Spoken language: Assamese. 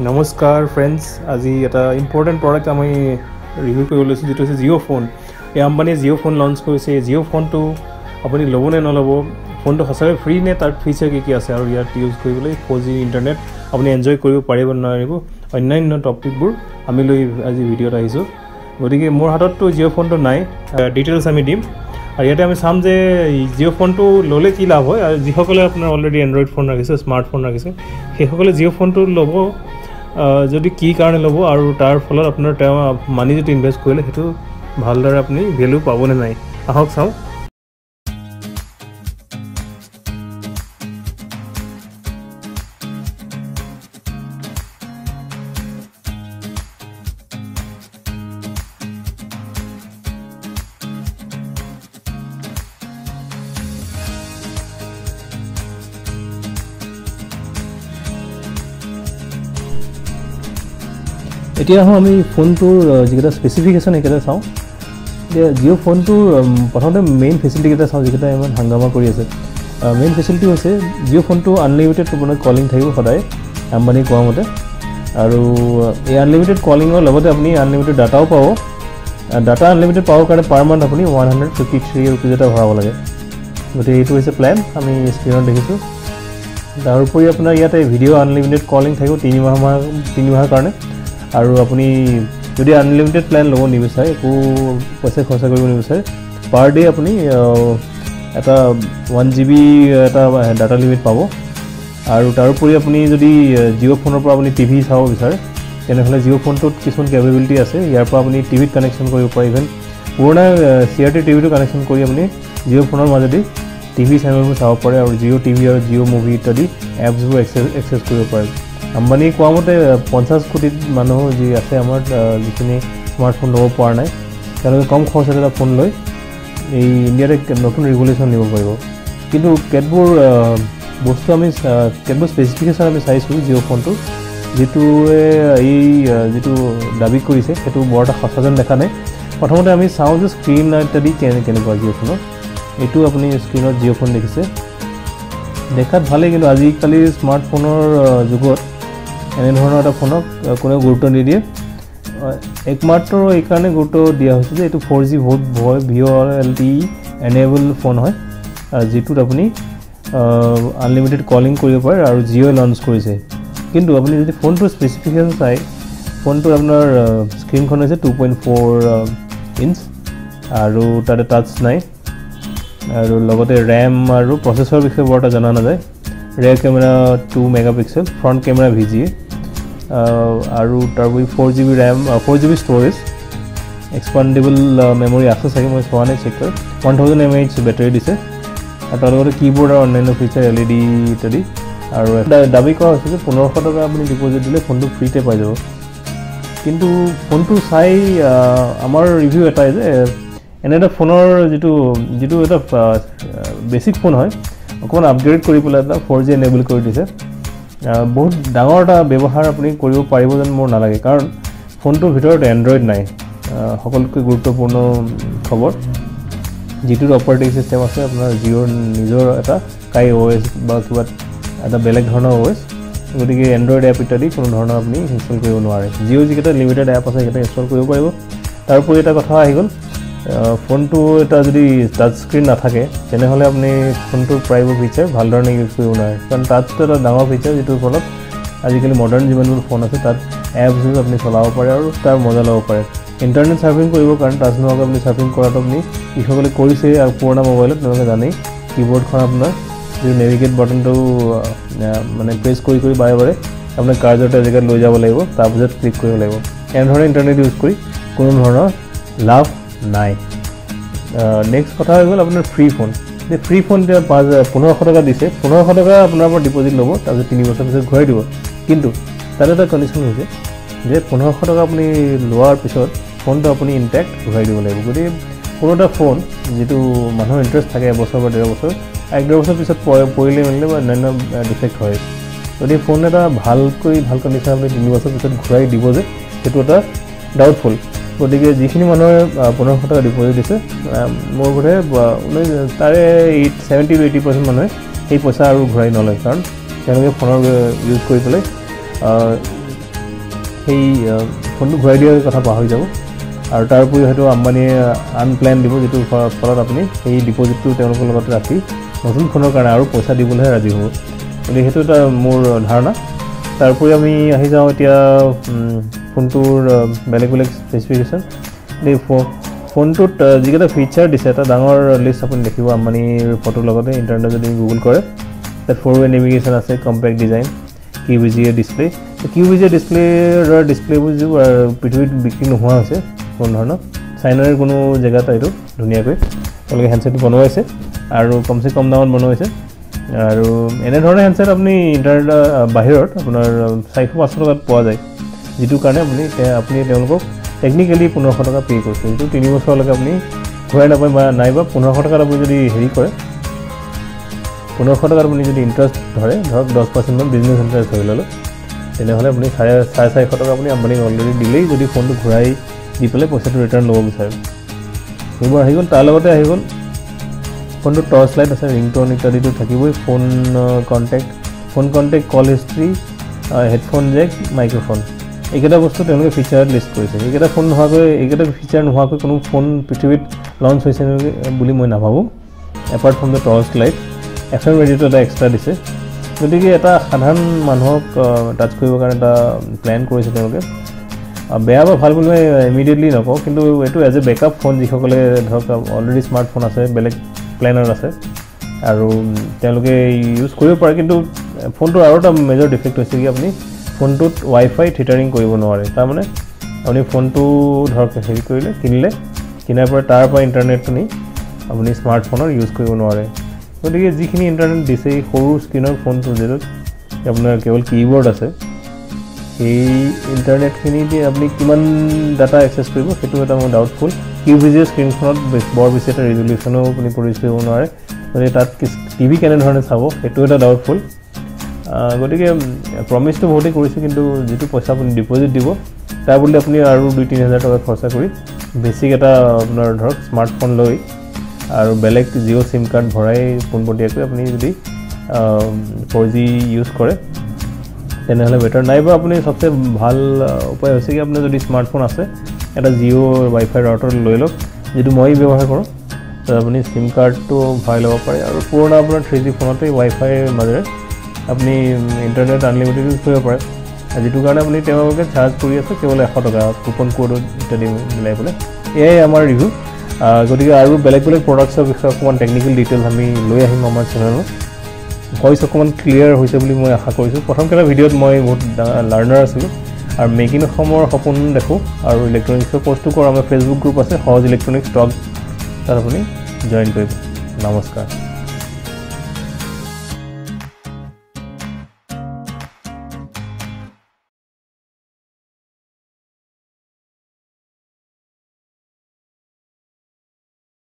নমস্কাৰ ফ্ৰেণ্ডছ, আজি এটা ইম্পৰ্টেণ্ট প্ৰডাক্ট আমি ৰিভিউ কৰিব লৈছোঁ, যিটো হৈছে জিঅ' ফোন। এই আম্বানীয়ে জিঅ' ফোন লঞ্চ কৰিছে। এই জিঅ' ফোনটো আপুনি ল'ব নে নল'ব, ফোনটো সঁচাকৈ ফ্ৰী নে, তাৰ ফিচাৰ কি কি আছে আৰু ইয়াত ইউজ কৰিবলৈ 4G internet আপুনি এনজয় কৰিব পাৰিব নোৱাৰিব, অন্যান্য টপিকবোৰ আমি লৈ আজি ভিডিঅ'ত আহিছোঁ। গতিকে মোৰ হাতততো জিঅ' ফোনটো নাই, ডিটেইলছ আমি দিম আৰু ইয়াতে আমি চাম যে জিঅ' ফোনটো ল'লে কি লাভ হয়। আৰু যিসকলে আপোনাৰ অলৰেডি এণ্ড্ৰইড ফোন ৰাখিছে, স্মাৰ্টফোন ৰাখিছে, সেইসকলে জিঅ' ফোনটো ল'ব যদি কি কাৰণে ল'ব আৰু তাৰ ফলত আপোনাৰ তেওঁ মানি যিটো ইনভেষ্ট কৰিলে সেইটো ভালদৰে আপুনি ভেলু পাবনে নাই, আহক চাওঁ। এতিয়া আহোঁ আমি ফোনটোৰ যিকেইটা স্পেচিফিকেশ্যন সেইকেইটা চাওঁ। এতিয়া জিঅ' ফোনটোৰ প্ৰথমতে মেইন ফেচিলিটিকেইটা চাওঁ, যিকেইটা ইমান হাংগামা কৰি আছে। মেইন ফেচিলিটি হৈছে জিঅ' ফোনটো আনলিমিটেড আপোনাৰ কলিং থাকিব সদায়, আম্বানী কোৱা মতে। আৰু এই আনলিমিটেড কলিঙৰ লগতে আপুনি আনলিমিটেড ডাটাও পাব। ডাটা আনলিমিটেড পাবৰ কাৰণে পাৰ মান্থ আপুনি 153 ৰুপিজ এটা ভৰাব লাগে। গতিকে এইটো হৈছে প্লেন, আমি স্ক্ৰীণত দেখিছোঁ। তাৰোপৰি আপোনাৰ ইয়াতে ভিডিঅ' আনলিমিটেড কলিং থাকিব 3 মাহৰ কাৰণে। আৰু আপুনি যদি আনলিমিটেড প্লেন ল'ব নিবিচাৰে, একো পইচা খৰচা কৰিব নিবিচাৰে, পাৰ ডে' আপুনি এটা 1 GB এটা ডাটা লিমিট পাব। আৰু তাৰোপৰি আপুনি যদি জিঅ' ফোনৰ পৰা আপুনি টিভি চাব বিচাৰে, তেনেহ'লে জিঅ' ফোনটোত কিছুমান কেপেবিলিটি আছে। ইয়াৰ পৰা আপুনি টিভিত কানেকশ্যন কৰিব পাৰে। ইভেন পুৰণা CRT টিভিটো কানেকশ্যন কৰি আপুনি জিঅ' ফোনৰ মাজেদি টিভি চেনেলবোৰ চাব পাৰে আৰু জিঅ' টিভি আৰু জিঅ' মুভি ইত্যাদি এপছবোৰ এক্সেছ কৰিব পাৰে। আম্বানীয়ে কোৱা মতে 50 কোটি মানুহ যি আছে আমাৰ, যিখিনি স্মাৰ্টফোন ল'ব পৰা নাই, তেওঁলোকে কম খৰচত এটা ফোন লৈ এই ইণ্ডিয়াত এক নতুন ৰিভলিউশ্যন নিব পাৰিব। কিন্তু কেতবোৰ বস্তু আমি, কেতবোৰ স্পেচিফিকেশ্যন আমি চাইছোঁ জিঅ' ফোনটো, যিটোৱে এই যিটো দাবী কৰিছে সেইটো বৰ এটা সঁচা যেন দেখা নাই। প্ৰথমতে আমি চাওঁ যে স্ক্ৰীণ ইত্যাদি কেনেকুৱা জিঅ' ফোনৰ। এইটো আপুনি স্ক্ৰীণত জিঅ' ফোন দেখিছে, দেখাত ভালেই, কিন্তু আজিকালি স্মাৰ্টফোনৰ যুগত এনেধৰণৰ এটা ফোনক কোনেও গুৰুত্ব নিদিয়ে। একমাত্ৰ এইকাৰণে গুৰুত্ব দিয়া হৈছে যে এইটো 4G বহুত ভয় VoLTE enable phone হয়, যিটোত আপুনি আনলিমিটেড কলিং কৰিব পাৰে আৰু জিঅ'ই লঞ্চ কৰিছে। কিন্তু আপুনি যদি ফোনটোৰ স্পেচিফিকেশ্যন চায়, ফোনটোৰ আপোনাৰ স্ক্ৰীণখন হৈছে 2.4 ইঞ্চ আৰু তাতে টাচ নাই। আৰু লগতে ৰেম আৰু প্ৰচেছৰ বিষয়ে বৰ এটা জনা নাযায়। Rear camera 2 megapixel, front camera VGA আৰু তাৰোপৰি 4 GB RAM, 4 GB storage, expandable memory আছে চাগে, মই চোৱা নাই চেক কৰি। 1000 mAh battery দিছে আৰু তাৰ লগতে কীবৰ্ড আৰু অন্যান্য ফিচাৰ, LED ইত্যাদি। আৰু দাবী কৰা হৈছে যে 1500 টকা আপুনি ডিপ'জিট দিলে ফোনটো ফ্ৰীতে পাই যাব। কিন্তু ফোনটো চাই আমাৰ ৰিভিউ এটাই যে এনে এটা ফোনৰ যিটো এটা বেছিক ফোন হয়, অকণমান আপগ্ৰেড কৰি পেলাই এটা 4G enable কৰি দিছে, বহুত ডাঙৰ এটা ব্যৱহাৰ আপুনি কৰিব পাৰিব যেন মোৰ নালাগে। কাৰণ ফোনটোৰ ভিতৰত এণ্ড্ৰইড নাই, সকলোতকৈ গুৰুত্বপূৰ্ণ খবৰ। যিটোত অপাৰেটিং ছিষ্টেম আছে আপোনাৰ জিঅ'ৰ নিজৰ এটা কাই অ' এছ বা কিবা এটা বেলেগ ধৰণৰ অ' এছ। গতিকে এণ্ড্ৰইড এপ ইত্যাদি কোনো ধৰণৰ আপুনি ইনষ্টল কৰিব নোৱাৰে। জিঅ' যিকেইটা লিমিটেড এপ আছে সেইকেইটা ইনষ্টল কৰিব পাৰিব। তাৰোপৰি এটা কথা আহি গ'ল, ফোনটো এটা যদি টাচ স্ক্ৰীণ নাথাকে, তেনেহ'লে আপুনি ফোনটোৰ প্ৰায়বোৰ ফিচাৰ ভালধৰণে ইউজ কৰিব নোৱাৰে। কাৰণ টাচটো এটা ডাঙৰ ফিচাৰ, যিটোৰ ফলত আজিকালি মডাৰ্ণ যিমানবোৰ ফোন আছে তাত এপছবোৰ আপুনি চলাব পাৰে আৰু তাৰ মজা ল'ব পাৰে। ইণ্টাৰনেট চাৰ্ফিং কৰিবৰ কাৰণে টাচ নোহোৱাকৈ আপুনি চাৰ্ফিং কৰাটো, আপুনি যিসকলে কৰিছে আৰু পুৰণা মোবাইলত তেওঁলোকে জানেই, কীবৰ্ডখন আপোনাৰ যিটো নেভিগেট বাটনটো মানে প্ৰেছ কৰি কৰি বাৰে বাৰে আপোনাৰ কাৰ্জৰ এটা জেগাত লৈ যাব লাগিব, তাৰপিছত ক্লিক কৰিব লাগিব। এনেধৰণে ইণ্টাৰনেট ইউজ কৰি কোনো ধৰণৰ লাভ নাই। নেক্সট কথা হৈ গ'ল আপোনাৰ ফ্ৰী ফোন। যে ফ্ৰী ফোন এতিয়া 1500 টকা দিছে, 1500 টকা আপোনাৰ পৰা ডিপ'জিট ল'ব, তাৰপিছত 3 বছৰ পিছত ঘূৰাই দিব। কিন্তু তাত এটা কণ্ডিশ্যন হৈছে যে 1500 টকা আপুনি লোৱাৰ পিছত ফোনটো আপুনি ইনটেক্ট ঘূৰাই দিব লাগিব। গতিকে কোনো এটা ফোন যিটো মানুহৰ ইণ্টাৰেষ্ট থাকে এবছৰ বা ডেৰ বছৰ, এক ডেৰ বছৰ পিছত পৰিলে মেলিলে বা অন্যান্য ডিফেক্ট হয়, গতিকে ফোন এটা ভালকৈ ভাল কণ্ডিশ্যন আপুনি 3 বছৰ পিছত ঘূৰাই দিব যে সেইটো এটা ডাউটফুল। গতিকে যিখিনি মানুহে 1500 টকা ডিপ'জিট দিছে, মোৰ বোধেৰে তাৰে 70 to 80% মানুহে সেই পইচা আৰু ঘূৰাই নলয়। কাৰণ তেওঁলোকে ফোনৰ ইউজ কৰি পেলাই সেই ফোনটো ঘূৰাই দিয়াৰ কথা পাহৰি যাব। আৰু তাৰ উপৰি হয়তো আম্বানীয়ে আন প্লেন দিব, যিটো ফলত আপুনি সেই ডিপ'জিটটো তেওঁলোকৰ লগত ৰাখি নতুন ফোনৰ কাৰণে আৰু পইচা দিবলৈহে ৰাজি হ'ব। গতিকে সেইটো এটা মোৰ ধাৰণা। তাৰোপৰি আমি আহি যাওঁ এতিয়া ফোনটোৰ বেলেগ বেলেগ স্পেচিফিকেশ্যন। এই ফোনটোত যিকেইটা ফিচাৰ দিছে এটা ডাঙৰ লিষ্ট আপুনি দেখিব আম্বানীৰ ফটোৰ লগতে। ইণ্টাৰনেটত যদি গুগল কৰে তাত 4-ৱে নেভিগেশ্যন আছে, compact design, QVGA display. QVGA ডিছপ্লেৰ ডিছপ্লেবোৰ যিবোৰ পৃথিৱীত বিক্ৰী নোহোৱা হৈছে কোনো ধৰণৰ, চাইনাৰ কোনো জেগাত এইটো ধুনীয়াকৈ তেওঁলোকে হেণ্ডছেটটো বনোৱাইছে আৰু কমচে কম দামত বনোৱাইছে। আৰু এনেধৰণৰ হেণ্ডছেট আপুনি ইণ্টাৰনেট বাহিৰত আপোনাৰ 400-500 টকাত পোৱা যায়, যিটো কাৰণে আপুনি তেওঁলোকক টেকনিকেলি 1500 টকা পে' কৰিছে, যিটো 3 বছৰলৈকে আপুনি ঘূৰাই নাপায়। বা নাইবা 1500 টকাত আপুনি যদি হেৰি কৰে, 1500 টকাত আপুনি যদি ইণ্টাৰেষ্ট ধৰে, ধৰক 10%মান বিজনেছ ইণ্টাৰেষ্ট ধৰি ল'লে, তেনেহ'লে আপুনি 450 টকা আপুনি আম্বানীক অলৰেডি দিলেই যদি ফোনটো ঘূৰাই দি পেলাই পইচাটো ৰিটাৰ্ণ ল'ব বিচাৰে। সেইবোৰ আহি গ'ল। তাৰ লগতে আহি গ'ল ফোনটোত টৰ্চ লাইট আছে, ৰিংটন ইত্যাদিটো থাকিবই, phone contact, call history, headphone jack, microphone, এইকেইটা বস্তু তেওঁলোকে ফিচাৰত লিষ্ট কৰিছে। এইকেইটা ফোন নোহোৱাকৈ, এইকেইটা ফিচাৰ নোহোৱাকৈ কোনো ফোন পৃথিৱীত লঞ্চ হৈছে বুলি মই নাভাবোঁ। Apart from the torch light, FM ৰেডিঅ'টো এটা এক্সট্ৰা দিছে। গতিকে এটা সাধাৰণ মানুহক টাচ কৰিবৰ কাৰণে এটা প্লেন কৰিছে তেওঁলোকে। বেয়া বা ভাল বুলি মই ইমিডিয়েটলি নকওঁ, কিন্তু এইটো এজ এ বেকআপ ফোন, যিসকলে ধৰক অলৰেডি স্মাৰ্টফোন আছে, বেলেগ প্লেনত আছে আৰু তেওঁলোকে ইউজ কৰিব পাৰে। কিন্তু ফোনটোৰ আৰু এটা মেজৰ ডিফেক্ট হৈছে কি, আপুনি ফোনটোত ৱাইফাই থিয়েটাৰিং কৰিব নোৱাৰে। তাৰমানে আপুনি ফোনটো ধৰক হেৰি কৰিলে, কিনিলে, কিনাৰ পৰা তাৰ পৰা ইণ্টাৰনেটটো নি আপুনি স্মাৰ্টফোনৰ ইউজ কৰিব নোৱাৰে। গতিকে যিখিনি ইণ্টাৰনেট দিছে এই সৰু স্ক্ৰীণৰ ফোনটো, যিটোত আপোনাৰ কেৱল কীবৰ্ড আছে, সেই ইণ্টাৰনেটখিনি দি আপুনি কিমান ডাটা এক্সেছ কৰিব সেইটো এটা মোৰ ডাউটফুল। কিউভিজিঅ' স্ক্ৰীণখনত বৰ বেছি এটা ৰিজলিউশ্যনো আপুনি প্ৰডিউচ কৰিব নোৱাৰে, গতিকে তাত টিভি কেনেধৰণে চাব সেইটো এটা ডাউটফুল। গতিকে প্ৰমিচটো বহুতেই কৰিছে, কিন্তু যিটো পইচা আপুনি ডিপ'জিট দিব তাৰ বুলি আপুনি আৰু 2-3 হাজাৰ টকা খৰচা কৰি বেছিক এটা আপোনাৰ ধৰক স্মাৰ্টফোন লৈ আৰু বেলেগ জিঅ' চিম কাৰ্ড ভৰাই পোনপটীয়াকৈ আপুনি যদি 4G use কৰে তেনেহ'লে বেটাৰ। নাইবা আপুনি চবচে ভাল উপায় হৈছে কি, আপোনাৰ যদি স্মাৰ্টফোন আছে এটা জিঅ' ৱাইফাই ৰাউটাৰ লৈ লওক, যিটো মই ব্যৱহাৰ কৰোঁ। তাত আপুনি চিম কাৰ্ডটো ভৰাই ল'ব পাৰে আৰু পুৰণা আপোনাৰ 3G ফোনতেই ৱাইফাইৰ মাজেৰে আপুনি ইণ্টাৰনেট আনলিমিটেড ইউজ কৰিব পাৰে, যিটো কাৰণে আপুনি তেওঁলোকে চাৰ্জ কৰি আছে কেৱল 100 টকা কুপন কোড ইত্যাদি মিলাই পেলাই। এয়াই আমাৰ ৰিভিউ। গতিকে আৰু বেলেগ বেলেগ প্ৰডাক্টছৰ বিষয়ে অকণমান টেকনিকেল ডিটেইলছ আমি লৈ আহিম আমাৰ চেনেলত। ভইচ অকণমান ক্লিয়াৰ হৈছে বুলি মই আশা কৰিছোঁ। প্ৰথমকেইটা ভিডিঅ'ত মই বহুত লাৰ্ণাৰ আছিলোঁ আৰু মেক ইন অসমৰ সপোন দেখোঁ আৰু ইলেক্ট্ৰনিক্সৰ কৰ্চটো কৰোঁ। আমাৰ ফেচবুক গ্ৰুপ আছে সহজ ইলেক্ট্ৰনিক্স টক, তাত আপুনি জইন কৰিব। নমস্কাৰ।